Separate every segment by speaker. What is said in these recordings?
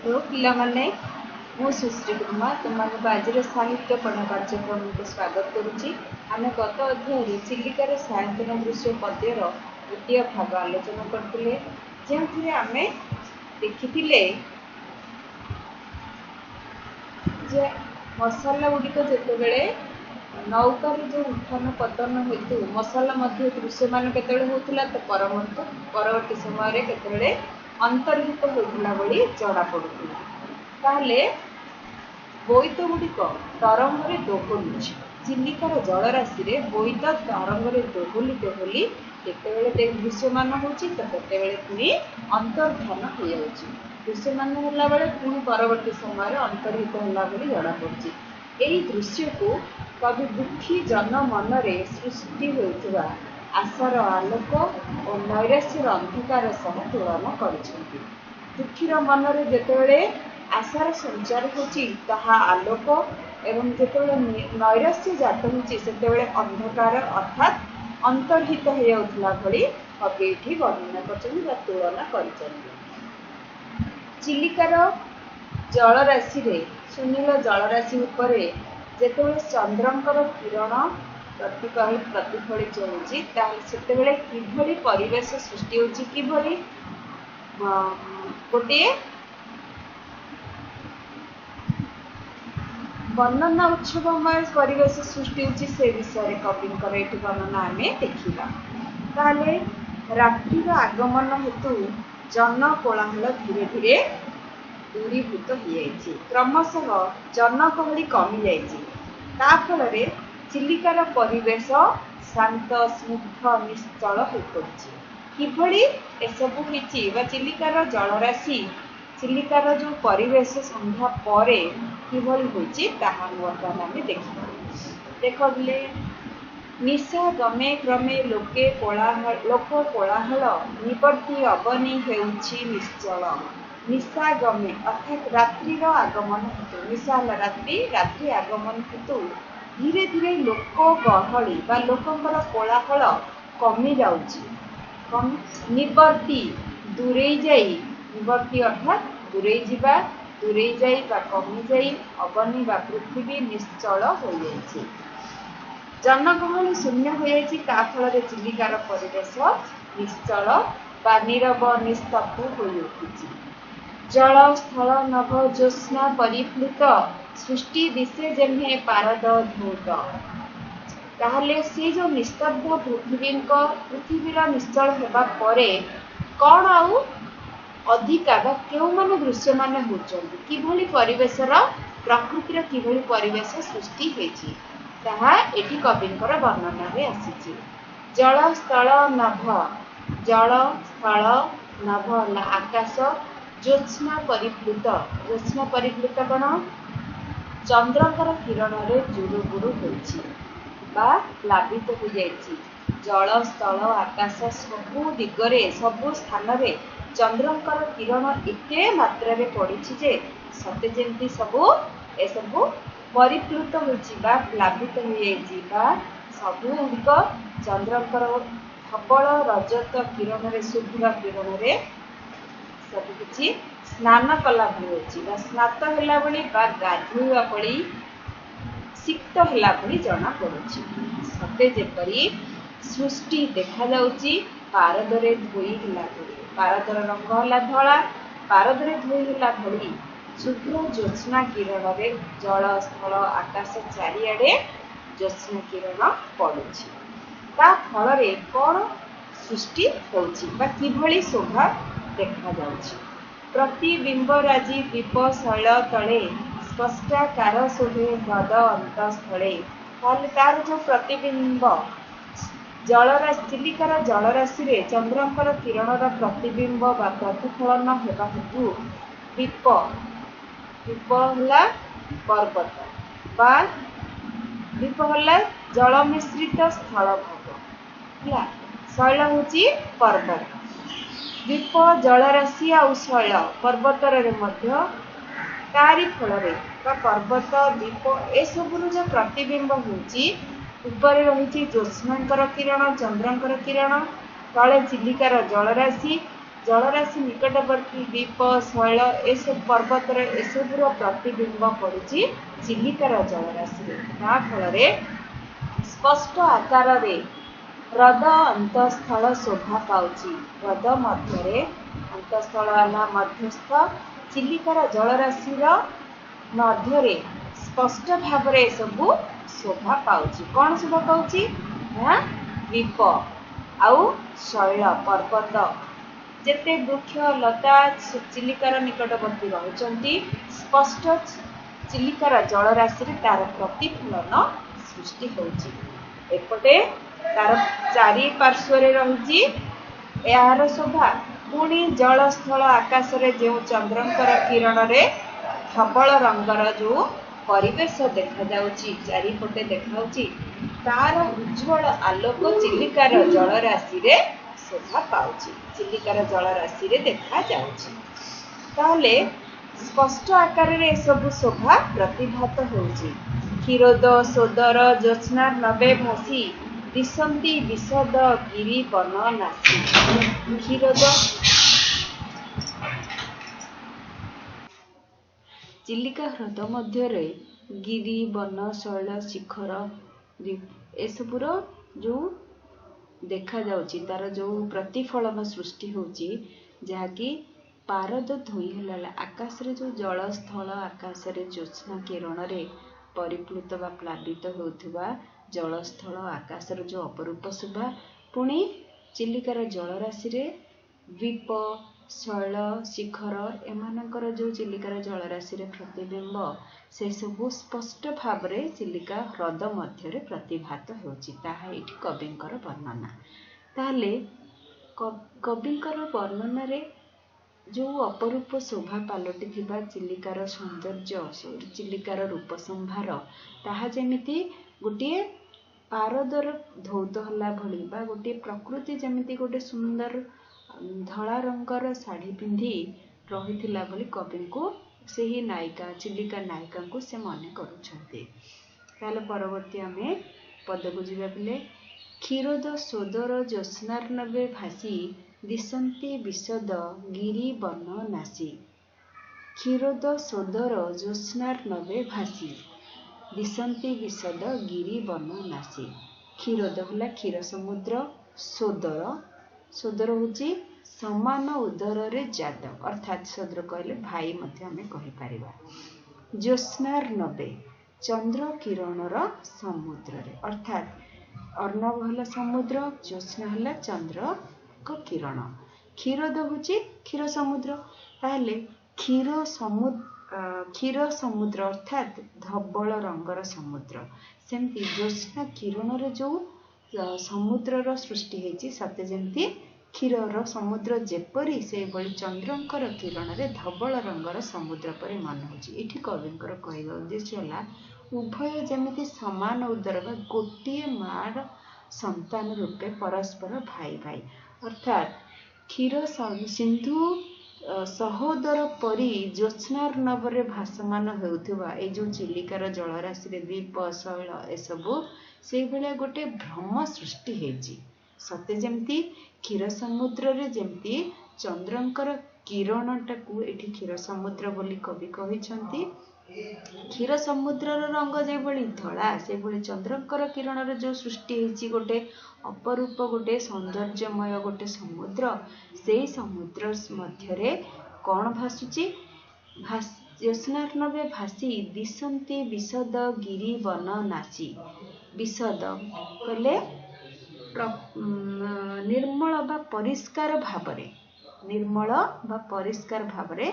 Speaker 1: Hello ପିଲାମାନେ, ମୁଁ ସୁଶ୍ରୀ କୁମାର ତୁମମାନଙ୍କୁ ଆଜିର ସାହିତ୍ୟ ପଢ଼ା କାର୍ଯ୍ୟକ୍ରମକୁ ସ୍ୱାଗତ କରୁଛି। ଆମେ ଗତ ଅଧ୍ୟାୟରେ ଚିଲିକାର ସାୟନ୍ତନ ଦୃଶ୍ୟ ପଦ୍ୟର ଦ୍ୱିତୀୟ ଭାଗ ଆଲୋଚନା କରିଥିଲେ, ଯେଉଁଥିରେ ଆମେ ଦେଖିଥିଲେ ଯେ ମସଲା ଗୁଡ଼ିକ ଯେତେବେଳେ ନୌକାରେ ଯେଉଁ ଉତ୍ଥାନ ପତନ ହେତୁ ମସଲା ମଧ୍ୟ ଦୃଶ୍ୟମାନ କେତେବେଳେ ହେଉଥିଲା, ତ ପରବର୍ତ୍ତୀ ସମୟରେ କେତେବେଳେ ଅନ୍ତର୍ହିତ ହେଉଥିଲା ଭଳି ଜଣାପଡ଼ୁଥିଲା। ତାହେଲେ ବୋଇତ ଗୁଡ଼ିକ ତରଙ୍ଗରେ ଦୋହଲୁଛି। ଚିଲିକାର ଜଳରାଶିରେ ବୋଇତ ତରଙ୍ଗରେ ଦୋହଲି ଦୋହଲି କେତେବେଳେ ଦୃଶ୍ୟମାନ ହେଉଛି, ତ କେତେବେଳେ ପୁଣି ଅନ୍ତର୍ଧାନ ହୋଇଯାଉଛି। ଦୃଶ୍ୟମାନ ହେଲା ବେଳେ ପୁଣି ପରବର୍ତ୍ତୀ ସମୟରେ ଅନ୍ତର୍ହିତ ହେଲା ଭଳି ଜଣାପଡ଼ୁଛି। ଏହି ଦୃଶ୍ୟକୁ କବି ଦୁଃଖୀ ଜନ ମନରେ ସୃଷ୍ଟି ହେଉଥିବା ଆଶାର ଆଲୋକ ଓ ନୈରାଶ୍ୟର ଅନ୍ଧକାର ସହ ତୁଳନା କରିଛନ୍ତି। ଦୁଃଖୀର ମନରେ ଯେତେବେଳେ ଆଶାର ସଞ୍ଚାର ହେଉଛି ତାହା ଆଲୋକ, ଏବଂ ଯେତେବେଳେ ନୈରାଶ୍ୟ ଜାତ ହେଉଛି ସେତେବେଳେ ଅନ୍ଧକାର, ଅର୍ଥାତ୍ ଅନ୍ତର୍ହିତ ହେଇଯାଉଥିଲା ଭଳି କବି ଏଠି ବର୍ଣ୍ଣନା କରିଛନ୍ତି ବା ତୁଳନା କରିଛନ୍ତି। ଚିଲିକାର ଜଳରାଶିରେ, ସୁନୀଳ ଜଳରାଶି ଉପରେ ଯେତେବେଳେ ଚନ୍ଦ୍ରଙ୍କର କିରଣ ପ୍ରତିଫଳିତ ହେଉଛି, ତାହେଲେ ସେତେବେଳେ କିଭଳି ପରିବେଶ ସୃଷ୍ଟି ହେଉଛି, କିଭଳି ଗୋଟିଏ ବର୍ଣ୍ଣନା ଉତ୍ସବମୟ ପରିବେଶ ସୃଷ୍ଟି ହେଉଛି, ସେ ବିଷୟରେ କବିଙ୍କର ଏଠି ବର୍ଣ୍ଣନା ଆମେ ଦେଖିବା। ତାହେଲେ ରାତ୍ରିର ଆଗମନ ହେତୁ ଜନ କୋଳାହଳ ଧୀରେ ଧୀରେ ଦୂରୀଭୂତ ହୋଇଯାଇଛି। କ୍ରମଶଃ ଜନଗହଳି କମିଯାଇଛି। ତା ଫଳରେ ଚିଲିକାର ପରିବେଶ ଶାନ୍ତ, ସ୍ନିଗ୍ଧ, ନିଶ୍ଚଳ ହୋଇପଡ଼ିଛି। କିଭଳି ଏସବୁ ହେଇଛି ବା ଚିଲିକାର ଜଳରାଶି, ଚିଲିକାର ଯେଉଁ ପରିବେଶ ସନ୍ଧ୍ୟା ପରେ କିଭଳି ହୋଇଛି, ତାହା ବର୍ତ୍ତମାନ ଆମେ ଦେଖିବା। ଦେଖ ପିଲେ, ନିଶା ଗମେ କ୍ରମେ ଲୋକେ କୋଳାହଳ, ଲୋକ କୋଳାହଳ ନିବର୍ତ୍ତୀ ଅବନୀ ହେଉଛି ନିଶ୍ଚଳ। ନିଶା ଗମେ ଅର୍ଥାତ୍ ରାତ୍ରିର ଆଗମନ ହେତୁ, ନିଶା ହେଲା ରାତ୍ରି, ରାତ୍ରି ଆଗମନ ହେତୁ ଧୀରେ ଧୀରେ ଲୋକ ଗହଳି ବା ଲୋକଙ୍କର କୋଳାହଳ କମି ଯାଉଛି। ନିବର୍ତ୍ତୀ ଦୂରେଇ ଯାଇ, ନିବର୍ତ୍ତୀ ଅର୍ଥାତ୍ ଦୂରେଇ ଯିବା, ଦୂରେଇ ଯାଇ ବା କମିଯାଇ ଅବନୀ ବା ପୃଥିବୀ ନିଶ୍ଚଳ ହୋଇଯାଇଛି। ଜନଗହଳି ଶୂନ୍ୟ ହୋଇଯାଇଛି। ତା ଫଳରେ ଚିଲିକାର ପରିବେଶ ନିଶ୍ଚଳ ବା ନୀରବ, ନିସ୍ତବ୍ଧ ହୋଇଉଠିଛି। ଜଳ ସ୍ଥଳ ନଭ ଜ୍ୟୋତ୍ସ୍ନା ପରିପ୍ଲୁତ ସୃଷ୍ଟି ଦିଶେ ଯେହ୍ନେ ପାରଦ ଧୌତ। ତାହେଲେ ସେ ଯେଉଁ ନିସ୍ତବ୍ଧ ପୃଥିବୀଙ୍କ, ପୃଥିବୀର ନିଶ୍ଚଳ ହେବା ପରେ କ'ଣ ଆଉ ଅଧିକା ବା କେଉଁମାନେ ଦୃଶ୍ୟମାନ ହେଉଛନ୍ତି, କିଭଳି ପରିବେଶର, ପ୍ରକୃତିର କିଭଳି ପରିବେଶ ସୃଷ୍ଟି ହେଇଛି, ତାହା ଏଠି କବିଙ୍କର ବର୍ଣ୍ଣନାରେ ଆସିଛି। ଜଳ ସ୍ଥଳ ନଭ, ଜଳ ସ୍ଥଳ ନଭ ହେଲା ଆକାଶ, ଜ୍ୟୋତ୍ସ୍ନା ପରିପ୍ଲୁତ, ଜ୍ୟୋତ୍ସ୍ନା ପରିପ୍ଲୁତ କ'ଣ? ଚନ୍ଦ୍ରଙ୍କର କିରଣରେ ଜୁଡୁବୁଡୁ ହୋଇଛି ବା ପ୍ଲାବିତ ହୋଇଯାଇଛି। ଜଳ ସ୍ଥଳ ଆକାଶ ସବୁ ଦିଗରେ, ସବୁ ସ୍ଥାନରେ ଚନ୍ଦ୍ରଙ୍କର କିରଣ ଏତେ ମାତ୍ରାରେ ପଡ଼ିଛି ଯେ ସତେ ଯେମିତି ସବୁ ଏସବୁ ପରିପ୍ଲୁତ ହୋଇଛି ବା ପ୍ଲାବିତ ହୋଇଯାଇଛି, ବା ସବୁ ଗୁଡ଼ିକ ଚନ୍ଦ୍ରଙ୍କର ଧବଳ ରଜତ କିରଣରେ, ଶୁଭ୍ର କିରଣରେ ସବୁକିଛି ସ୍ନାନ କଲା ଭଳି ହେଉଛି, ବା ସ୍ନାତ ହେଲା ଭଳି ବା ଗାଧୋଇବା ଭଳି, ସିକ୍ତ ହେଲା ଭଳି ଜଣାପଡ଼ୁଛି। ସତେ ଯେପରି ସୃଷ୍ଟି ଦେଖାଯାଉଛି ପାରଦରେ ଧୋଇ ହେଲା ଭଳି। ପାରଦର ରଙ୍ଗ ହେଲା ଧଳା, ପାରଦରେ ଧୋଇ ହେଲା ଭଳି ଶୁଭ୍ର ଜ୍ୟୋତ୍ସ୍ନା କିରଣରେ ଜଳ ସ୍ଥଳ ଆକାଶ ଚାରିଆଡ଼େ ଜ୍ୟୋତ୍ସ୍ନା କିରଣ ପଡ଼ୁଛି। ତା ଫଳରେ କ'ଣ ସୃଷ୍ଟି ହେଉଛି ବା କିଭଳି ଶୋଭା ଦେଖାଯାଉଛି? ପ୍ରତିବିମ୍ବ ରାଜି ଦ୍ୱୀପ ଶୈଳ ତଳେ ସ୍ପଷ୍ଟାକାର ଶୋଭେ ହ୍ରଦ ଅନ୍ତଃସ୍ଥଳେ। ତାହେଲେ ତାର ଯେଉଁ ପ୍ରତିବିମ୍ବ ଜଳରାଶି, ଚିଲିକାର ଜଳରାଶିରେ ଚନ୍ଦ୍ରଙ୍କର କିରଣର ପ୍ରତିବିମ୍ବ ବା ପ୍ରତିଫଳନ ହେବା ହେତୁ ଦ୍ୱୀପ, ଦ୍ୱୀପ ହେଲା ପର୍ବତ ବା ଦ୍ୱୀପ ହେଲା ଜଳ ମିଶ୍ରିତ ସ୍ଥଳଭାଗ ହେଲା, ଶୈଳ ହେଉଛି ପର୍ବତ। ଦ୍ୱୀପ, ଜଳରାଶି ଆଉ ଶୈଳ ପର୍ବତରେ ମଧ୍ୟ ତାରି ଫଳରେ ବା ପର୍ବତ, ଦ୍ୱୀପ ଏସବୁର ଯେଉଁ ପ୍ରତିବିମ୍ବ ହେଉଛି, ଉପରେ ରହିଛି ଜ୍ୟୋତ୍ସ୍ନାଙ୍କର କିରଣ, ଚନ୍ଦ୍ରଙ୍କର କିରଣ, ତଳେ ଚିଲିକାର ଜଳରାଶି, ଜଳରାଶି ନିକଟବର୍ତ୍ତୀ ଦ୍ୱୀପ, ଶୈଳ ଏସବୁ ପର୍ବତର ଏସବୁର ପ୍ରତିବିମ୍ବ ପଡ଼ୁଛି ଚିଲିକାର ଜଳରାଶିରେ। ତା ଫଳରେ ସ୍ପଷ୍ଟ ଆକାରରେ ହ୍ରଦ ଅନ୍ତଃସ୍ଥଳ ଶୋଭା ପାଉଛି। ହ୍ରଦ ମଧ୍ୟରେ, ଅନ୍ତଃସ୍ଥଳ ହେଲା ମଧ୍ୟସ୍ଥ, ଚିଲିକାର ଜଳରାଶିର ମଧ୍ୟରେ ସ୍ପଷ୍ଟ ଭାବରେ ଏସବୁ ଶୋଭା ପାଉଛି। କ'ଣ ଶୋଭା ପାଉଛି ନା ଦ୍ୱୀପ ଆଉ ଶୈଳ ପର୍ବତ, ଯେତେ ବୃକ୍ଷ ଲତା ଚିଲିକାର ନିକଟବର୍ତ୍ତୀ ରହିଛନ୍ତି, ସ୍ପଷ୍ଟ ଚିଲିକାର ଜଳରାଶିରେ ତାର ପ୍ରତିଫଳନ ସୃଷ୍ଟି ହେଉଛି। ଏପଟେ ତାର ଚାରିପାର୍ଶ୍ୱରେ ରହିଛି ଏହାର ଶୋଭା। ପୁଣି ଜଳସ୍ଥଳ ଆକାଶରେ ଯେଉଁ ଚନ୍ଦ୍ରଙ୍କର କିରଣରେ ଧବଳ ରଙ୍ଗର ଯେଉଁ ପରିବେଶ ଦେଖାଯାଉଛି, ଚାରିପଟେ ଦେଖାଉଛି, ତାର ଉଜ୍ଜ୍ୱଳ ଆଲୋକ ଚିଲିକାର ଜଳରାଶିରେ ଶୋଭା ପାଉଛି, ଚିଲିକାର ଜଳରାଶିରେ ଦେଖାଯାଉଛି। ତାହେଲେ ସ୍ପଷ୍ଟ ଆକାରରେ ଏସବୁ ଶୋଭା ପ୍ରତିଭାତ ହେଉଛି। କ୍ଷୀରୋଦ ସୋଦର ଜ୍ୟୋତ୍ସ୍ନାର୍ଣ୍ଣବେ ଭାସି ଦିଶନ୍ତି ବିଶଦ ଗିରି ବନ ନାସି। କ୍ଷୀରୋଦ, ଚିଲିକା ହ୍ରଦ ମଧ୍ୟରେ ଗିରି, ବନ, ଶୈଳ, ଶିଖର ଏସବୁର ଯେଉଁ ଦେଖାଯାଉଛି, ତାର ଯେଉଁ ପ୍ରତିଫଳନ ସୃଷ୍ଟି ହେଉଛି, ଯାହାକି ପାରଦ ଧୋଇ ହେଲା ଆକାଶରେ ଯେଉଁ ଜଳସ୍ଥଳ ଆକାଶରେ ଜ୍ୟୋତ୍ସ୍ନା କିରଣରେ ପରିପ୍ଲୁତ ବା ପ୍ଲାବିତ ହେଉଥିବା ଜଳସ୍ଥଳ ଆକାଶର ଯେଉଁ ଅପରୂପ ଶୋଭା, ପୁଣି ଚିଲିକାର ଜଳରାଶିରେ ଦ୍ୱୀପ, ଶୈଳ, ଶିଖର ଏମାନଙ୍କର ଯେଉଁ ଚିଲିକାର ଜଳରାଶିରେ ପ୍ରତିବିମ୍ବ, ସେସବୁ ସ୍ପଷ୍ଟ ଭାବରେ ଚିଲିକା ହ୍ରଦ ମଧ୍ୟରେ ପ୍ରତିଭାତ ହେଉଛି। ତାହା ଏଇଠି କବିଙ୍କର ବର୍ଣ୍ଣନା। ତାହେଲେ କବିଙ୍କର ବର୍ଣ୍ଣନାରେ ଯେଉଁ ଅପରୂପ ଶୋଭା ପାଲଟିଥିବା ଚିଲିକାର ସୌନ୍ଦର୍ଯ୍ୟ, ଚିଲିକାର ରୂପ ସମ୍ଭାର, ତାହା ଯେମିତି ଗୋଟିଏ ପାରଦର ଧୌତ ହେଲା ଭଳି ବା ଗୋଟିଏ ପ୍ରକୃତି ଯେମିତି ଗୋଟେ ସୁନ୍ଦର ଧଳା ରଙ୍ଗର ଶାଢ଼ୀ ପିନ୍ଧି ରହିଥିଲା ଭଳି କବିଙ୍କୁ ସେହି ନାୟିକା, ଚିଲିକା ନାୟିକାଙ୍କୁ ସେ ମନେ କରୁଛନ୍ତି। ତାହେଲେ ପରବର୍ତ୍ତୀ ଆମେ ପଦକୁ ଯିବା ପିଲେ। କ୍ଷୀରୋଦ ସୋଦର ଜ୍ୟୋତ୍ସ୍ନାର୍ଣ୍ଣବେ ଭାସି ଦିଶନ୍ତି ବିଶଦ ଗିରି ବନ ନାସି। କ୍ଷୀରୋଦ ସୋଦର ଜ୍ୟୋତ୍ସ୍ନାର୍ଣ୍ଣବେ ଭାସି ଦିଶନ୍ତି ବିଶଦ ଗିରି ବନ ନାସି। କ୍ଷୀରୋଦ ହେଲା କ୍ଷୀର ସମୁଦ୍ର, ସୋଦର, ସୋଦର ହେଉଛି ସମାନ ଉଦରରେ ଜାତ, ଅର୍ଥାତ୍ ସୋଦର କହିଲେ ଭାଇ ମଧ୍ୟ ଆମେ କହିପାରିବା। ଜ୍ୟୋତ୍ସ୍ନାର୍ଣ୍ଣବେ ଚନ୍ଦ୍ର କିରଣର ସମୁଦ୍ରରେ, ଅର୍ଥାତ୍ ଅର୍ଣ୍ଣବ ହେଲା ସମୁଦ୍ର, ଜ୍ୟୋତ୍ସ୍ନା ହେଲା ଚନ୍ଦ୍ରଙ୍କ କିରଣ। କ୍ଷୀରୋଦ ହେଉଛି କ୍ଷୀର ସମୁଦ୍ର। ତାହେଲେ କ୍ଷୀର ସମୁଦ୍ର ଅର୍ଥାତ୍ ଧବଳ ରଙ୍ଗର ସମୁଦ୍ର, ସେମିତି ଜ୍ୟୋତ୍ସ୍ନା କିରଣରେ ଯେଉଁ ସମୁଦ୍ରର ସୃଷ୍ଟି ହେଇଛି, ସତେ ଯେମିତି କ୍ଷୀରର ସମୁଦ୍ର ଯେପରି, ସେଇଭଳି ଚନ୍ଦ୍ରଙ୍କର କିରଣରେ ଧବଳ ରଙ୍ଗର ସମୁଦ୍ର ପରି ମନେ ହେଉଛି। ଏଠି କବିଙ୍କର କହିବା ଉଦ୍ଦେଶ୍ୟ ହେଲା ଉଭୟ ଯେମିତି ସମାନ ଉଦର ବା ଗୋଟିଏ ମାଆର ସନ୍ତାନ ରୂପେ ପରସ୍ପର ଭାଇ ଭାଇ, ଅର୍ଥାତ୍ କ୍ଷୀର ସିନ୍ଧୁ ସହୋଦର ପରି ଜ୍ୟୋତ୍ସ୍ନାର୍ଣ୍ଣବରେ ଭାସମାନ ହେଉଥିବା ଏଇ ଯେଉଁ ଚିଲିକାର ଜଳରାଶିରେ ଦ୍ୱୀପ, ଶୈଳ ଏସବୁ ସେଇଭଳିଆ ଗୋଟେ ଭ୍ରମ ସୃଷ୍ଟି ହେଇଛି। ସତେ ଯେମିତି କ୍ଷୀର ସମୁଦ୍ରରେ ଯେମିତି ଚନ୍ଦ୍ରଙ୍କର କିରଣଟାକୁ ଏଠି କ୍ଷୀର ସମୁଦ୍ର ବୋଲି କବି କହିଛନ୍ତି। କ୍ଷୀର ସମୁଦ୍ରର ରଙ୍ଗ ଯେଭଳି ଧଳା, ସେଭଳି ଚନ୍ଦ୍ରଙ୍କର କିରଣରେ ଯେଉଁ ସୃଷ୍ଟି ହେଇଛି ଗୋଟେ ଅପରୂପ ଗୋଟେ ସୌନ୍ଦର୍ଯ୍ୟମୟ ଗୋଟେ ସମୁଦ୍ର, ସେଇ ସମୁଦ୍ର ମଧ୍ୟରେ କ'ଣ ଭାସୁଛି? ଜ୍ୟୋତ୍ସ୍ନାର୍ଣ୍ଣବେ ଭାସି ଦିଶନ୍ତି ବିଶଦ ଗିରି ବନ ନାସି। ବିଶଦ କହିଲେ ନିର୍ମଳ ବା ପରିଷ୍କାର ଭାବରେ, ନିର୍ମଳ ବା ପରିଷ୍କାର ଭାବରେ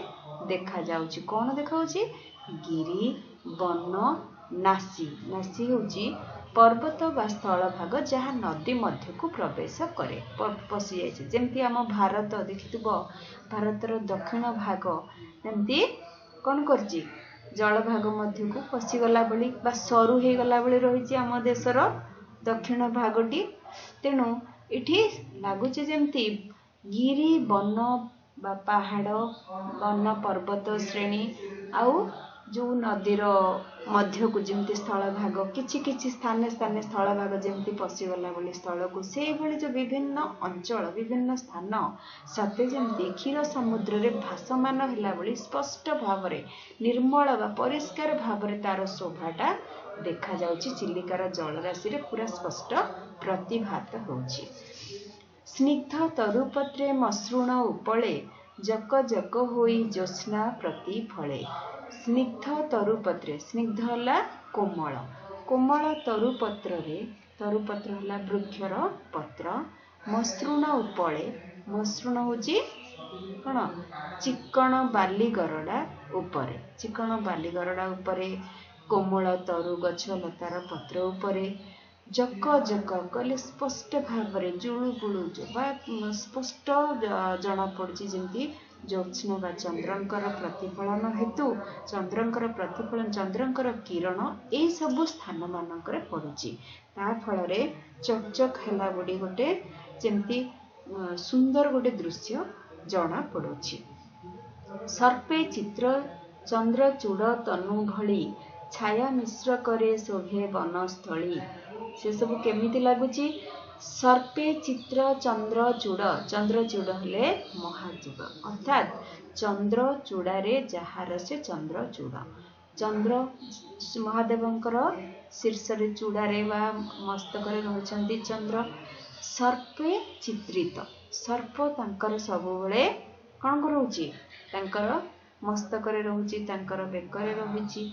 Speaker 1: ଦେଖାଯାଉଛି। କ'ଣ ଦେଖାଯାଉଛି? ଗିରି, ବନ, ନାସି। ନାସି ହେଉଛି ପର୍ବତ ବା ସ୍ଥଳଭାଗ ଯାହା ନଦୀ ମଧ୍ୟକୁ ପ୍ରବେଶ କରେ, ପଶିଯାଇଛି। ଯେମିତି ଆମ ଭାରତ ଦେଖିଥିବ, ଭାରତର ଦକ୍ଷିଣ ଭାଗ ଯେମିତି କ'ଣ କରିଛି, ଜଳଭାଗ ମଧ୍ୟକୁ ପଶିଗଲା ଭଳି ବା ସରୁ ହେଇଗଲା ଭଳି ରହିଛି ଆମ ଦେଶର ଦକ୍ଷିଣ ଭାଗଟି। ତେଣୁ ଏଠି ଲାଗୁଛି ଯେମିତି ଗିରି, ବନ ବା ପାହାଡ଼, ବନ ପର୍ବତ ଶ୍ରେଣୀ ଆଉ ଯେଉଁ ନଦୀର ମଧ୍ୟକୁ ଯେମିତି ସ୍ଥଳଭାଗ କିଛି କିଛି ସ୍ଥାନେ ସ୍ଥାନେ ସ୍ଥଳଭାଗ ଯେମିତି ପଶିଗଲା ଭଳି ସ୍ଥଳକୁ, ସେଇଭଳି ଯେଉଁ ବିଭିନ୍ନ ଅଞ୍ଚଳ, ବିଭିନ୍ନ ସ୍ଥାନ ସତେ ଯେମିତି କ୍ଷୀର ସମୁଦ୍ରରେ ଭାସମାନ ହେଲା ଭଳି ସ୍ପଷ୍ଟ ଭାବରେ, ନିର୍ମଳ ବା ପରିଷ୍କାର ଭାବରେ ତାର ଶୋଭାଟା ଦେଖାଯାଉଛି। ଚିଲିକାର ଜଳରାଶିରେ ପୁରା ସ୍ପଷ୍ଟ ପ୍ରତିଭାତ ହେଉଛି। ସ୍ନିଗ୍ଧ ତରୁପତ୍ରେ ମସୃଣ ଉପଳେ ଜକ ଜକ ହୋଇ ଜ୍ୟୋତ୍ସ୍ନା ପ୍ରତିଫଳେ। ସ୍ନିଗ୍ଧ ତରୁପତ୍ରେ, ସ୍ନିଗ୍ଧ ହେଲା କୋମଳ, କୋମଳ ତରୁପତ୍ରରେ, ତରୁପତ୍ର ହେଲା ବୃକ୍ଷର ପତ୍ର, ମସୃଣ ଉପଳେ, ମସୃଣ ହେଉଛି କ'ଣ? ଚିକଣ ବାଲି ଗରଡ଼ା ଉପରେ, ଚିକଣ ବାଲି ଗରଡ଼ା ଉପରେ, କୋମଳ ତରୁ ଗଛ ଲତାର ପତ୍ର ଉପରେ ଜକ ଜକ କହିଲେ ସ୍ପଷ୍ଟ ଭାବରେ ଜୁଳୁଗୁଳୁ ବା ସ୍ପଷ୍ଟ ଜଣାପଡ଼ୁଛି, ଯେମିତି ଜ୍ୟୋତ୍ସ୍ନା ବା ଚନ୍ଦ୍ରଙ୍କର ପ୍ରତିଫଳନ ହେତୁ, ଚନ୍ଦ୍ରଙ୍କର ପ୍ରତିଫଳନ, ଚନ୍ଦ୍ରଙ୍କର କିରଣ ଏଇସବୁ ସ୍ଥାନମାନଙ୍କରେ ପଡ଼ୁଛି। ତା ଫଳରେ ଚକ୍ ଚକ୍ ହେଲା ଭଳି ଗୋଟେ ଯେମିତି ସୁନ୍ଦର ଗୋଟେ ଦୃଶ୍ୟ ଜଣାପଡ଼ୁଛି। ସର୍ପେ ଚିତ୍ର ଚନ୍ଦ୍ରଚୂଡ଼ ତନୁ ଭଳି ଛାୟା ମିଶ୍ର କରେ ଶୋଭେ ବନସ୍ଥଳୀ। ସେସବୁ କେମିତି ଲାଗୁଛି? ସର୍ପେ ଚିତ୍ର ଚନ୍ଦ୍ରଚୂଡ଼, ଚନ୍ଦ୍ରଚୂଡ଼ ହେଲେ ମହାଦେବ, ଅର୍ଥାତ୍ ଚନ୍ଦ୍ରଚୂଡ଼ାରେ ଯାହାର ସେ ଚନ୍ଦ୍ରଚୂଡ଼। ଚନ୍ଦ୍ର ମହାଦେବଙ୍କର ଶୀର୍ଷରେ ଚୂଡ଼ାରେ ବା ମସ୍ତକରେ ରହିଛନ୍ତି ଚନ୍ଦ୍ର। ସର୍ପେ ଚିତ୍ରିତ, ସର୍ପ ତାଙ୍କର ସବୁବେଳେ କ'ଣ ରହୁଛି? ତାଙ୍କର ମସ୍ତକରେ ରହୁଛି, ତାଙ୍କର ବେକରେ ରହିଛି।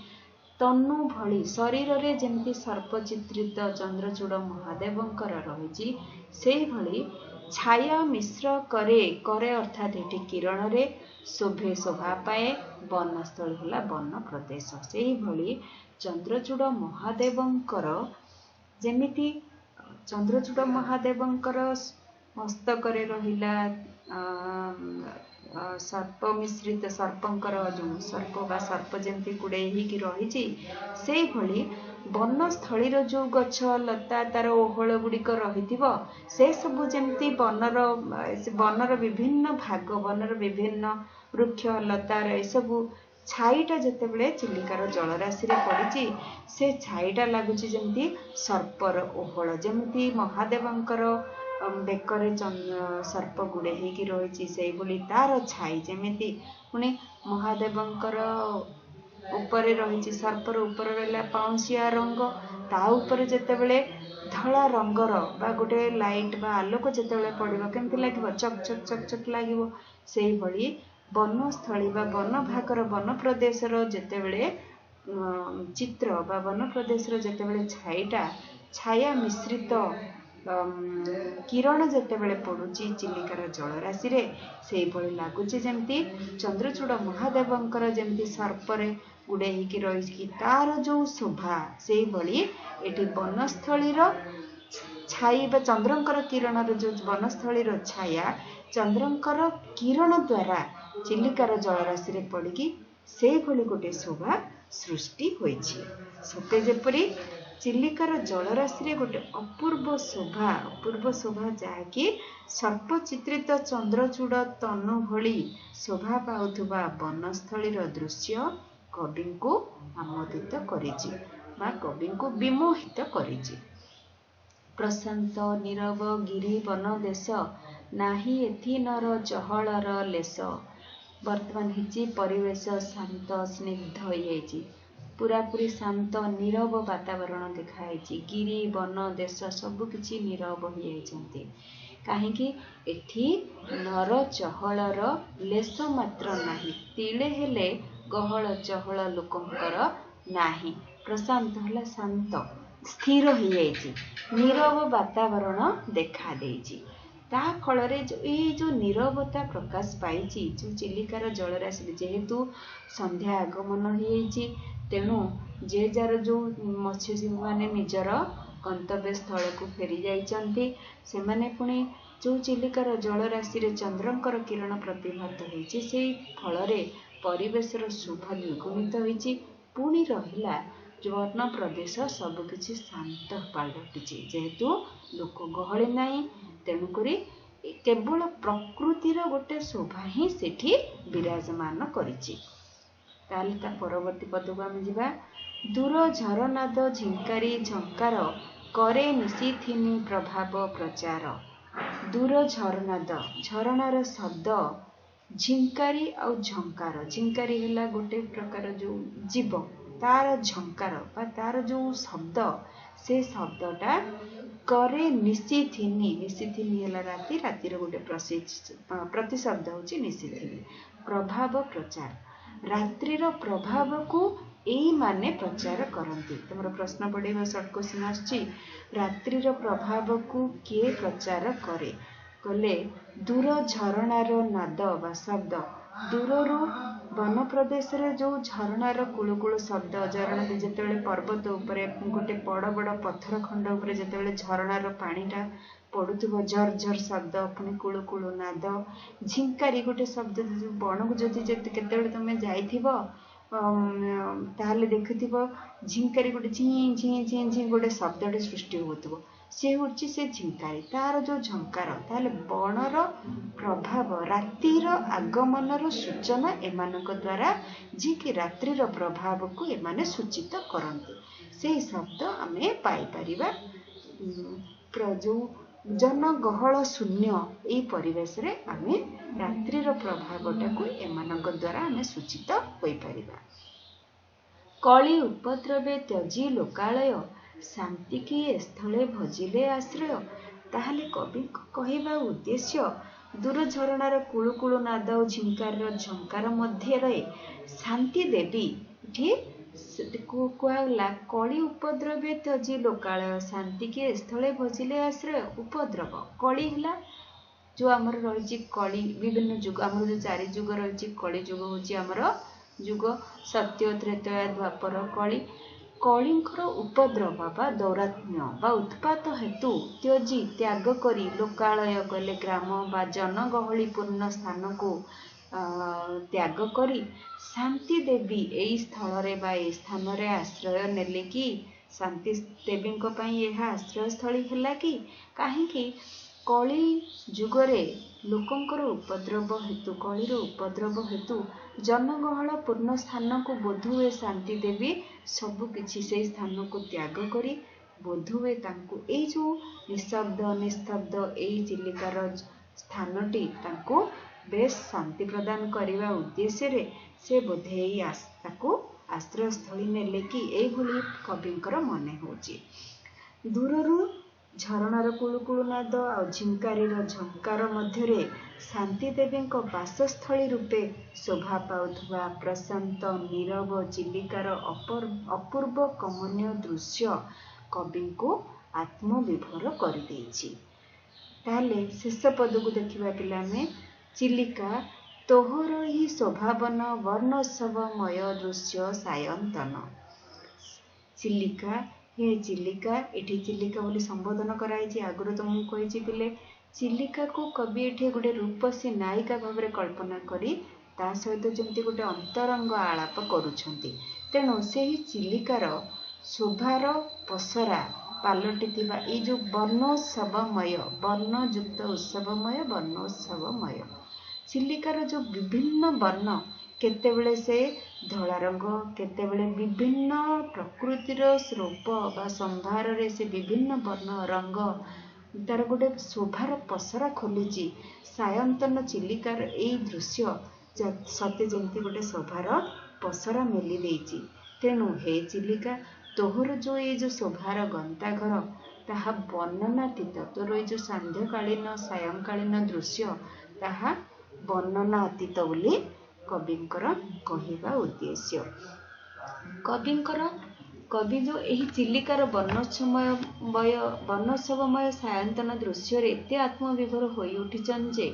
Speaker 1: ତନୁ ଭଳି ଶରୀରରେ ଯେମିତି ସର୍ପ ଚିତ୍ରିତ ଚନ୍ଦ୍ରଚୂଡ଼ ମହାଦେବଙ୍କର ରହିଛି, ସେଇଭଳି ଛାୟା ମିଶ୍ର କରେ, କରେ ଅର୍ଥାତ୍ ଏଠି କିରଣରେ, ଶୋଭେ ଶୋଭା ପାଏ, ବନସ୍ଥଳୀ ହେଲା ବନ ପ୍ରଦେଶ। ସେଇଭଳି ଚନ୍ଦ୍ରଚୂଡ଼ ମହାଦେବଙ୍କର ଯେମିତି ଚନ୍ଦ୍ରଚୂଡ଼ ମହାଦେବଙ୍କର ମସ୍ତକରେ ରହିଲା ସର୍ପ ମିଶ୍ରିତ, ସର୍ପଙ୍କର ଯେଉଁ ସର୍ପ ବା ସର୍ପ ଯେମିତି ଗୁଡ଼େଇ ହେଇକି ରହିଛି, ସେଇଭଳି ବନସ୍ଥଳୀର ଯେଉଁ ଗଛ ଲତା ତାର ଓହଳ ଗୁଡ଼ିକ ରହିଥିବ, ସେସବୁ ଯେମିତି ବନର ବିଭିନ୍ନ ଭାଗ, ବନର ବିଭିନ୍ନ ବୃକ୍ଷ ଲତାର ଏସବୁ ଛାଇଟା ଯେତେବେଳେ ଚିଲିକାର ଜଳରାଶିରେ ପଡ଼ିଛି, ସେ ଛାଇଟା ଲାଗୁଛି ଯେମିତି ସର୍ପର ଓହଳ, ଯେମିତି ମହାଦେବଙ୍କର ବେକରେ ସର୍ପ ଗୁଡ଼େଇ ହେଇକି ରହିଛି ସେଇଭଳି ତାର ଛାଇ ଯେମିତି ପୁଣି ମହାଦେବଙ୍କର ଉପରେ ରହିଛି, ସର୍ପର ଉପରେ ରହିଲା ପାଉଁଶିଆ ରଙ୍ଗ, ତା ଉପରେ ଯେତେବେଳେ ଧଳା ରଙ୍ଗର ବା ଗୋଟେ ଲାଇଟ୍ ବା ଆଲୋକ ଯେତେବେଳେ ପଡ଼ିବ କେମିତି ଲାଗିବ? ଚକ୍ ଚକ୍ ଚକ୍ ଚକ୍ ଲାଗିବ। ସେଇଭଳି ବନସ୍ଥଳୀ ବା ବନଭାଗର ବନ ପ୍ରଦେଶର ଯେତେବେଳେ ଚିତ୍ର ବା ବନ ପ୍ରଦେଶର ଯେତେବେଳେ ଛାଇଟା, ଛାୟା ମିଶ୍ରିତ କିରଣ ଯେତେବେଳେ ପଡ଼ୁଛି ଚିଲିକାର ଜଳରାଶିରେ, ସେଇଭଳି ଲାଗୁଛି ଯେମିତି ଚନ୍ଦ୍ରଚୂଡ଼ ମହାଦେବଙ୍କର ଯେମିତି ସର୍ପରେ ଗୁଡ଼େଇ ହେଇକି ରହିଛି ତାର ଯେଉଁ ଶୋଭା, ସେଇଭଳି ଏଠି ବନସ୍ଥଳୀର ଛାଇ ବା ଚନ୍ଦ୍ରଙ୍କର କିରଣର ଯେଉଁ ବନସ୍ଥଳୀର ଛାୟା, ଚନ୍ଦ୍ରଙ୍କର କିରଣ ଦ୍ୱାରା ଚିଲିକାର ଜଳରାଶିରେ ପଡ଼ିକି ସେଇଭଳି ଗୋଟେ ଶୋଭା ସୃଷ୍ଟି ହୋଇଛି। ସତେ ଯେପରି ଚିଲିକାର ଜଳରାଶିରେ ଗୋଟେ ଅପୂର୍ବ ଶୋଭା, ଅପୂର୍ବ ଶୋଭା ଯାହାକି ସର୍ପ ଚିତ୍ରିତ ଚନ୍ଦ୍ରଚୂଡ଼ ତନୁ ଭଳି ଶୋଭା ପାଉଥିବା ବନସ୍ଥଳୀର ଦୃଶ୍ୟ କବିଙ୍କୁ ଆମୋଦିତ କରିଛି ବା କବିଙ୍କୁ ବିମୋହିତ କରିଛି। ପ୍ରଶାନ୍ତ ନୀରବ ଗିରି ବନ ଦେଶ, ନାହିଁ ଏଥି ନର ଚହଳର ଲେଶ। ବର୍ତ୍ତମାନ ହେଇଛି ପରିବେଶ ଶାନ୍ତ ସ୍ନିଗ୍ଧ ହେଇଯାଇଛି, ପୁରାପୁରି ଶାନ୍ତ ନୀରବ ବାତାବରଣ ଦେଖାଯାଇଛି। ଗିରି ବନ ଦେଶ ସବୁକିଛି ନୀରବ ହେଇଯାଇଛନ୍ତି। କାହିଁକି? ଏଠି ନର ଚହଳର ଲେଶ ମାତ୍ର ନାହିଁ, ତିଳେ ହେଲେ ଗହଳ ଚହଳ ଲୋକଙ୍କର ନାହିଁ। ପ୍ରଶାନ୍ତ ହେଲା ଶାନ୍ତ, ସ୍ଥିର ହେଇଯାଇଛି, ନୀରବ ବାତାବରଣ ଦେଖା ଦେଇଛି। ତା ଫଳରେ ଏଇ ଯେଉଁ ନୀରବତା ପ୍ରକାଶ ପାଇଛି ଯେଉଁ ଚିଲିକାର ଜଳରାଶିରେ, ଯେହେତୁ ସନ୍ଧ୍ୟା ଆଗମନ ହେଇଯାଇଛି, ତେଣୁ ଯେ ଯାହାର ଯେଉଁ ମତ୍ସ୍ୟଜୀବୀମାନେ ନିଜର ଗନ୍ତବ୍ୟ ସ୍ଥଳକୁ ଫେରି ଯାଇଛନ୍ତି, ସେମାନେ ପୁଣି ଯେଉଁ ଚିଲିକାର ଜଳରାଶିରେ ଚନ୍ଦ୍ରଙ୍କର କିରଣ ପ୍ରତିଭାତ ହେଇଛି, ସେଇ ଫଳରେ ପରିବେଶର ଶୋଭା ଦ୍ୱିଗୁଣିତ ହୋଇଛି। ପୁଣି ରହିଲା ବନ ପ୍ରଦେଶ ସବୁକିଛି ଶାନ୍ତ ପାଲଟିଛି, ଯେହେତୁ ଲୋକ ଗହଳି ନାହିଁ, ତେଣୁକରି କେବଳ ପ୍ରକୃତିର ଗୋଟେ ଶୋଭା ହିଁ ସେଠି ବିରାଜମାନ କରିଛି। ତାହେଲେ ତା ପରବର୍ତ୍ତୀ ପଦକୁ ଆମେ ଯିବା। ଦୂର ଝରନାଦ ଝିଙ୍କାରି ଝଙ୍କାର କରେ ନିଶିଥିନୀ ପ୍ରଭାବ ପ୍ରଚାର। ଦୂର ଝରନାଦ, ଝରଣାର ଶବ୍ଦ, ଝିଙ୍କାରି ଆଉ ଝଙ୍କାର। ଝିଙ୍କାରି ହେଲା ଗୋଟେ ପ୍ରକାର ଯେଉଁ ଜୀବ, ତାର ଝଙ୍କାର ବା ତାର ଯେଉଁ ଶବ୍ଦ, ସେ ଶବ୍ଦଟା କରେ ନିଶିଥିନୀ। ନିଶିଥିନୀ ହେଲା ରାତି, ରାତିର ଗୋଟେ ପ୍ରତିଶବ୍ଦ ହେଉଛି ନିଶିଥିନୀ। ପ୍ରଭାବ ପ୍ରଚାର, ରାତ୍ରିର ପ୍ରଭାବକୁ ଏଇମାନେ ପ୍ରଚାର କରନ୍ତି। ତୁମର ପ୍ରଶ୍ନ ପଡ଼ିବ, ସର୍ଟ କ୍ୱେଶ୍ଚିନ୍ ଆସୁଛି, ରାତ୍ରିର ପ୍ରଭାବକୁ କିଏ ପ୍ରଚାର କରେ? କଲେ ଦୂର ଝରଣାର ନାଦ ବା ଶବ୍ଦ। ଦୂରରୁ ବନ ପ୍ରଦେଶରେ ଯେଉଁ ଝରଣାର କୁଳୁକୁଳୁ ଶବ୍ଦ, ଝରଣା ଯେତେବେଳେ ପର୍ବତ ଉପରେ ଗୋଟେ ବଡ଼ ବଡ଼ ପଥର ଖଣ୍ଡ ଉପରେ ଯେତେବେଳେ ଝରଣାର ପାଣିଟା ପଡ଼ୁଥିବ, ଝର ଝର ଶବ୍ଦ, ପୁଣି କୁଳୁ କୁଳୁ ନାଦ, ଝିଙ୍କାରି ଗୋଟେ ଶବ୍ଦ। ବଣକୁ ଯଦି କେତେବେଳେ ତୁମେ ଯାଇଥିବ, ତାହେଲେ ଦେଖୁଥିବ ଝିଙ୍କାରି ଗୋଟେ ଝିଁ ଝିଁ ଝିଁ ଝିଁ ଗୋଟେ ଶବ୍ଦଟେ ସୃଷ୍ଟି ହେଉଥିବ, ସେ ହେଉଛି ସେ ଝିଙ୍କାରି, ତାର ଯେଉଁ ଝଙ୍କାର। ତାହେଲେ ବଣର ପ୍ରଭାବ, ରାତିର ଆଗମନର ସୂଚନା ଏମାନଙ୍କ ଦ୍ୱାରା, ଯିଏକି ରାତ୍ରିର ପ୍ରଭାବକୁ ଏମାନେ ସୂଚିତ କରନ୍ତି, ସେଇ ଶବ୍ଦ ଆମେ ପାଇପାରିବା। ଯେଉଁ ଜନଗହଳ ଶୂନ୍ୟ ଏଇ ପରିବେଶରେ ଆମେ ରାତ୍ରିର ପ୍ରଭାବଟାକୁ ଏମାନଙ୍କ ଦ୍ୱାରା ଆମେ ସୂଚିତ ହୋଇପାରିବା। କଳି ଉପଦ୍ରବେ ତ୍ୟଜି ଲୋକାଳୟ ଶାନ୍ତିକି ଏ ସ୍ଥଳେ ଭଜିଲେ ଆଶ୍ରୟ। ତାହେଲେ କବିଙ୍କ କହିବା ଉଦ୍ଦେଶ୍ୟ, ଦୂର ଝରଣାର କୁଳୁକୁଳୁ ନାଦ ଓ ଝିଙ୍କାରର ଝଙ୍କାର ମଧ୍ୟରେ ଶାନ୍ତି ଦେବୀ। ଏଠି କୁହାଗଲା କଳି ଉପଦ୍ରବେ ତ୍ୟଜି ଲୋକାଳୟ ଶାନ୍ତିକି ଏ ସ୍ଥଳେ ଭଜିଲେ ଆଶ୍ରୟ। ଉପଦ୍ରବ କଳି ହେଲା ଯେଉଁ ଆମର ରହିଛି କଳି, ବିଭିନ୍ନ ଯୁଗ, ଆମର ଯେଉଁ ଚାରି ଯୁଗ ରହିଛି, କଳି ଯୁଗ ହେଉଛି ଆମର ଯୁଗ ସତ୍ୟ, ତ୍ରେତୟା, ଦ୍ୱାପର, କଳି। କଳିଙ୍କର ଉପଦ୍ରବ ବା ଦୌରାତ୍ମ୍ୟ ବା ଉତ୍ପାତ ହେତୁ ତ୍ୟଜି ତ୍ୟାଗ କରି, ଲୋକାଳୟ ଗଲେ ଗ୍ରାମ ବା ଜନଗହଳିପୂର୍ଣ୍ଣ ସ୍ଥାନକୁ ତ୍ୟାଗ କରି ଶାନ୍ତି ଦେବୀ ଏଇ ସ୍ଥଳରେ ବା ଏଇ ସ୍ଥାନରେ ଆଶ୍ରୟ ନେଲେ କି? ଶାନ୍ତି ଦେବୀଙ୍କ ପାଇଁ ଏହା ଆଶ୍ରୟସ୍ଥଳୀ ହେଲା କି? କାହିଁକି? କଳି ଯୁଗରେ ଲୋକଙ୍କର ଉପଦ୍ରବ ହେତୁ, କଳିର ଉପଦ୍ରବ ହେତୁ ଜନଗହଳପୂର୍ଣ୍ଣ ସ୍ଥାନକୁ ବୋଧହୁଏ ଶାନ୍ତି ଦେବୀ ସବୁକିଛି ସେଇ ସ୍ଥାନକୁ ତ୍ୟାଗ କରି ବୋଧହୁଏ ତାଙ୍କୁ ଏଇ ଯେଉଁ ନିଶବ୍ଦ ନିସ୍ତବ୍ଧ ଏଇ ଚିଲିକାର ସ୍ଥାନଟି ତାଙ୍କୁ ବେଶ ଶାନ୍ତି ପ୍ରଦାନ କରିବା ଉଦ୍ଦେଶ୍ୟରେ ସେ ବୋଧେ ଏଇ ତାକୁ ଆଶ୍ରୟସ୍ଥଳୀ ନେଲେ କି? ଏଇଭଳି କବିଙ୍କର ମନେ ହେଉଛି। ଦୂରରୁ ଝରଣାର କୁଳୁକୁଳୁ ନାଦ ଆଉ ଝିଙ୍କାରିର ଝଙ୍କାର ମଧ୍ୟରେ ଶାନ୍ତି ଦେବୀଙ୍କ ବାସସ୍ଥଳୀ ରୂପେ ଶୋଭା ପାଉଥିବା ପ୍ରଶାନ୍ତ ନୀରବ ଚିଲିକାର ଅପୂର୍ବ କମନୀୟ ଦୃଶ୍ୟ କବିଙ୍କୁ ଆତ୍ମବିଭୋର କରିଦେଇଛି। ତାହେଲେ ଶେଷ ପଦକୁ ଦେଖିବା ପିଲାମାନେ। ଚିଲିକା ତୋହର ଏହି ଶୋଭାବନ ବର୍ଣ୍ଣୋତ୍ସବମୟ ଦୃଶ୍ୟ ସାୟନ୍ତନ। ଚିଲିକା, ହେ ଚିଲିକା, ଏଠି ଚିଲିକା ବୋଲି ସମ୍ବୋଧନ କରାଯାଇଛି। ଆଗରୁ ତ ମୁଁ କହିଛି ପିଲେ, ଚିଲିକାକୁ କବି ଏଠି ଗୋଟେ ରୂପସୀ ନାୟିକା ଭାବରେ କଳ୍ପନା କରି ତା ସହିତ ଯେମିତି ଗୋଟେ ଅନ୍ତରଙ୍ଗ ଆଳାପ କରୁଛନ୍ତି। ତେଣୁ ସେହି ଚିଲିକାର ଶୋଭାର ପସରା ପାଲଟିଥିବା ଏଇ ଯେଉଁ ବର୍ଣ୍ଣୋତ୍ସବମୟ, ବର୍ଣ୍ଣଯୁକ୍ତ ଉତ୍ସବମୟ, ବର୍ଣ୍ଣୋତ୍ସବମୟ ଚିଲିକାର ଯେଉଁ ବିଭିନ୍ନ ବର୍ଣ୍ଣ, କେତେବେଳେ ସେ ଧଳା ରଙ୍ଗ, କେତେବେଳେ ବିଭିନ୍ନ ପ୍ରକୃତିର ରୂପ ବା ସମ୍ଭାରରେ ସେ ବିଭିନ୍ନ ବର୍ଣ୍ଣ ରଙ୍ଗ ତାର ଗୋଟେ ଶୋଭାର ପସରା ଖୋଲିଛି। ସାୟନ୍ତନ ଚିଲିକାର ଏଇ ଦୃଶ୍ୟ ସତେ ଯେମିତି ଗୋଟେ ଶୋଭାର ପସରା ମେଲି ଦେଇଛି। ତେଣୁ ହେ ଚିଲିକା, ତୋହର ଯେଉଁ ଏଇ ଯେଉଁ ଶୋଭାର ଗନ୍ତାଘର ତାହା ବର୍ଣ୍ଣନାତୀତ। ତୋର ଏଇ ଯେଉଁ ସାନ୍ଧ୍ୟକାଳୀନ ସାୟଂକାଳୀନ ଦୃଶ୍ୟ ତାହା ବର୍ଣ୍ଣନା ଅତୀତ ବୋଲି କବିଙ୍କର କହିବା ଉଦ୍ଦେଶ୍ୟ। କବିଙ୍କର କବି ଯେଉଁ ଏହି ଚିଲିକାର ବର୍ଣ୍ଣୋତ୍ସବମୟ ସାୟନ୍ତନ ଦୃଶ୍ୟରେ ଏତେ ଆତ୍ମବିଭୋର ହୋଇ ଉଠିଛନ୍ତି ଯେ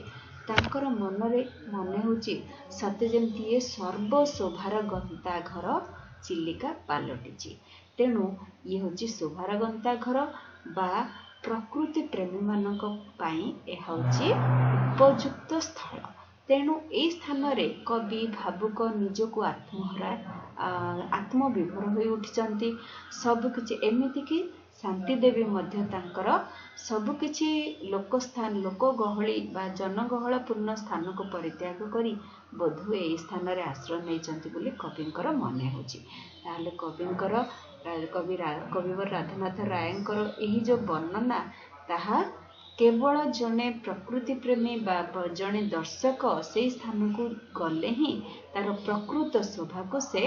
Speaker 1: ତାଙ୍କର ମନରେ ମନେ ହେଉଛି ସତେ ଯେମିତି ଇଏ ସର୍ବଶୋଭାର ଗନ୍ତାଘର ଚିଲିକା ପାଲଟିଛି। ତେଣୁ ଇଏ ହେଉଛି ଶୋଭାର ଗନ୍ତାଘର ବା ପ୍ରକୃତି ପ୍ରେମୀମାନଙ୍କ ପାଇଁ ଏହା ହେଉଛି ଉପଯୁକ୍ତ ସ୍ଥଳ। ତେଣୁ ଏଇ ସ୍ଥାନରେ କବି ଭାବୁକ ନିଜକୁ ଆତ୍ମହରା ଆତ୍ମବିଭୋର ହୋଇ ଉଠିଛନ୍ତି। ସବୁକିଛି ଏମିତିକି ଶାନ୍ତି ଦେବୀ ମଧ୍ୟ ତାଙ୍କର ସବୁକିଛି ଲୋକ ସ୍ଥାନ, ଲୋକ ଗହଳି ବା ଜନଗହଳପୂର୍ଣ୍ଣ ସ୍ଥାନକୁ ପରିତ୍ୟାଗ କରି ବୋଧହୁଏ ଏହି ସ୍ଥାନରେ ଆଶ୍ରୟ ନେଇଛନ୍ତି ବୋଲି କବିଙ୍କର ମନେ ହେଉଛି। ତାହେଲେ କବିଙ୍କର, କବି କବିବର ରାଧାନାଥ ରାୟଙ୍କର ଏହି ଯେଉଁ ବର୍ଣ୍ଣନା, ତାହା କେବଳ ଜଣେ ପ୍ରକୃତି ପ୍ରେମୀ ବା ଜଣେ ଦର୍ଶକ ସେଇ ସ୍ଥାନକୁ ଗଲେ ହିଁ ତାର ପ୍ରକୃତ ଶୋଭାକୁ ସେ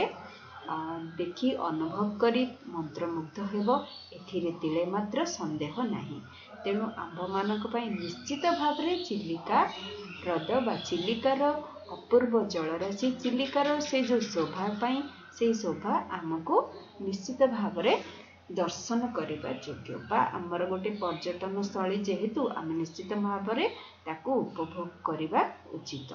Speaker 1: ଦେଖି ଅନୁଭବ କରି ମନ୍ତ୍ରମୁଗ୍ଧ ହେବ, ଏଥିରେ ତିଳେ ମାତ୍ର ସନ୍ଦେହ ନାହିଁ। ତେଣୁ ଆମ୍ଭମାନଙ୍କ ପାଇଁ ନିଶ୍ଚିତ ଭାବରେ ଚିଲିକା ହ୍ରଦ ବା ଚିଲିକାର ଅପୂର୍ବ ଜଳରାଶି, ଚିଲିକାର ସେ ଯେଉଁ ଶୋଭା ପାଇଁ, ସେଇ ଶୋଭା ଆମକୁ ନିଶ୍ଚିତ ଭାବରେ ଦର୍ଶନ କରିବା ଯୋଗ୍ୟ ବା ଆମର ଗୋଟେ ପର୍ଯ୍ୟଟନ ସ୍ଥଳୀ ଯେହେତୁ, ଆମେ ନିଶ୍ଚିତ ଭାବରେ ତାକୁ ଉପଭୋଗ କରିବା ଉଚିତ।